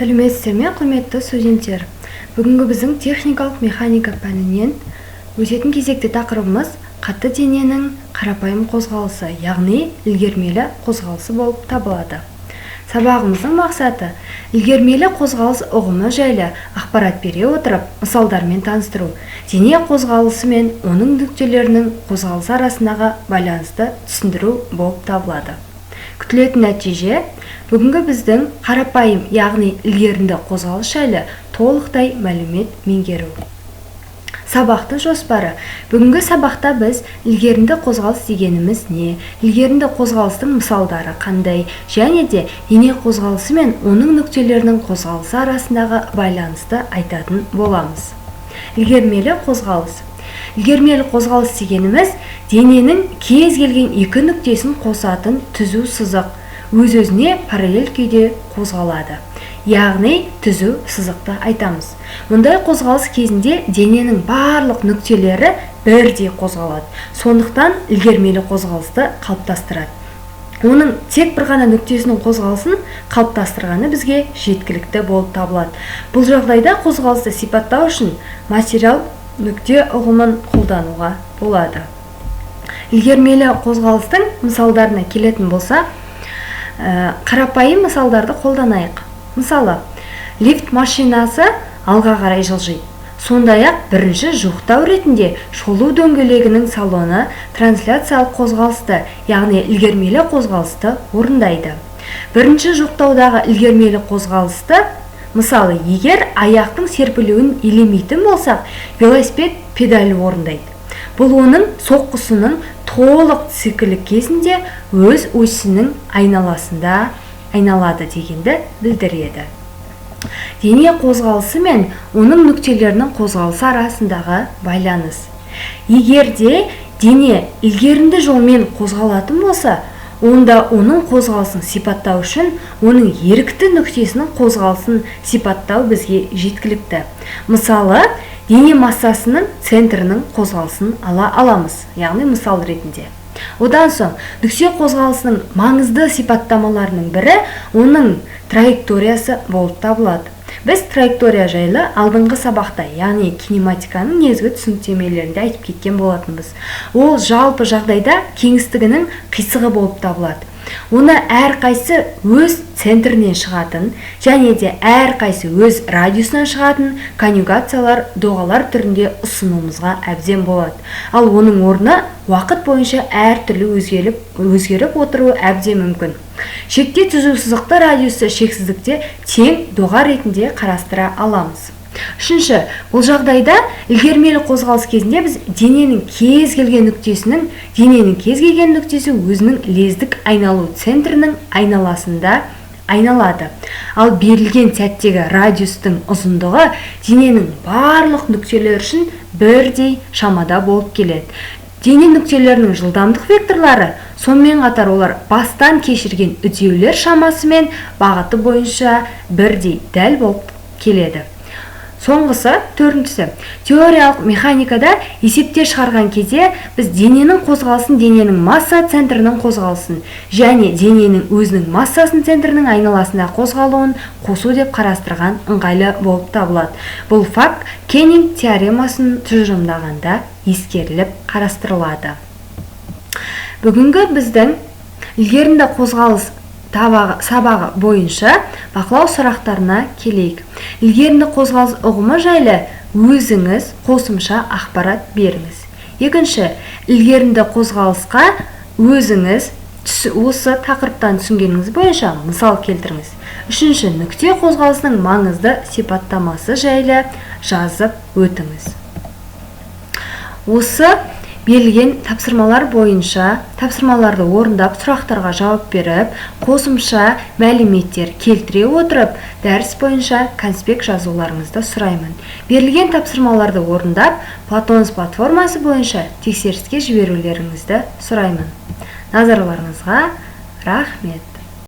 Сәлеметсіздер ме, құрметті студенттер! Бүгінгі біздің техникалық механика пәнінен өтетін кезекті тақырыбымыз қатты дененің қарапайым қозғалысы, яғни ілгермелі қозғалысы болып табылады. Сабағымыздың мақсаты: ілгермелі қозғалыс ұғымы жайлы ақпарат бере отырып, мысалдармен таныстыру, дене қозғалысы мен оның нүктелерінің қозғалысы арасындағы байланысты түсіндіру болып табылады. Күтілетін нәтиже: бүгінгі біздің қарапайым, яғни ілгерінді қозғалыс жайлы толықтай мәлімет меңгеру. Сабақтың жоспары: бүгінгі сабақта біз ілгерінді қозғалыс дегеніміз не, ілгерінді қозғалыстың мысалдары қандай және де дене қозғалысы мен оның нүктелерінің қозғалысы арасындағы байланысты айтатын боламыз. Ілгермелі қозғалыс. Ілгермелі қозғалыс дегеніміз – дененің кез келген екі нүктесін қосатын түзу сызық өз-өзіне параллель күйде қозғалады, яғни түзу сызықты айтамыз. Мұндай қозғалыс кезінде дененің барлық нүктелері бірдей қозғалады, сондықтан ілгермелі қозғалысты қалыптастырады. Оның тек бір ғана нүктесінің қозғалысын қалыптастырғаны бізге жеткілікті болып табылады. Бұл жағдайда қозғалысты сипаттау үшін материал нүкте ұғымын қолдануға болады. Ілгермелі қозғалыстың мысалдарына келетін болсақ, қарапайым мысалдарды қолданайық. Мысалы, лифт машинасы алға қарай жылжиды. Сондай-ақ бірінші жуықтау ретінде шолу дөңгелегінің салоны трансляциялық қозғалысты, яғни ілгермелі қозғалысты орындайды. Бірінші жуықтаудағы ілгермелі қозғалысты, мысалы, егер аяқтың серпілуін елемейтін болсақ, велосипед педалі орындайды. Бұл оның соққысының толық циклі кезінде өз осінің айналасында айналады дегенді білдіреді. Дене қозғалысы мен оның нүктелерінің қозғалысы арасындағы байланыс. Егер де дене ілгерінді жолмен қозғалатын болса, онда оның қозғалысын сипаттау үшін оның ерікті нүктесінің қозғалысын сипаттау бізге жеткілікті. Мысалы, дене массасының центрінің қозғалысын ала аламыз, яғни мысал ретінде. Одан соң нүкте қозғалысының маңызды сипаттамаларының бірі оның траекториясы болып табылады. Біз траектория жайлы алдыңғы сабақта, яғни кинематиканың негізгі түсініктемелерінде айтып кеткен болатынбыз. Ол жалпы жағдайда кеңістігінің қисығы болып табылады. Оны әрқайсы өз центрінен шығатын және де әрқайсы өз радиусынан шығатын конъюгациялар, доғалар түрінде ұсынуымызға әбден болады. Ал оның орны уақыт бойынша әртүрлі өзгеріп отыруы әбден мүмкін. Шекте түзу сызықты радиусы шексіздікте тең доға ретінде қарастыра аламыз. Үшінші, бұл жағдайда ілгермелі қозғалыс кезінде біз дененің кез келген нүктесі өзінің лездік айналу центрінің айналасында айналады. Ал берілген сәттегі радиустың ұзындығы дененің барлық нүктелері үшін бірдей шамада болып келеді. Дене нүктелерінің жылдамдық векторлары, сонымен қатар олар бастан кешірген үдеулер шамасы мен бағыты бойынша бірдей дәл болып келеді. Соңғысы, төртіншісі, теориялық механикада есептер шығарған кезде біз дененің қозғалысын дененің масса центрінің қозғалысын және дененің өзінің массасын центрінің айналасында қозғалуын қосу деп қарастырған ыңғайлы болып табылады. Бұл факт Кеннинг теоремасын тұжырымдағанда ескеріліп қарастырылады. Бүгінгі біздің ілгерінді қозғалыс сабағы бойынша бақылау сұрақтарына келейік. Ілгерінді қозғалыс ұғымы жайлы өзіңіз қосымша ақпарат беріңіз. Екінші, ілгерінді қозғалысқа өзіңіз осы тақырыптан түсінгеніңіз бойынша мысал келтіріңіз. Үшінші, нүкте қозғалысының маңызды сипаттамасы жайлы жазып өтіңіз. Осы берілген тапсырмалар бойынша тапсырмаларды орындап, сұрақтарға жауап беріп, қосымша мәліметтер келтіре отырып, дәріс бойынша конспект жазуларыңызды сұраймын. Берілген тапсырмаларды орындап, Платонус платформасы бойынша тексеріске жіберулеріңізді сұраймын. Назарларыңызға рахмет.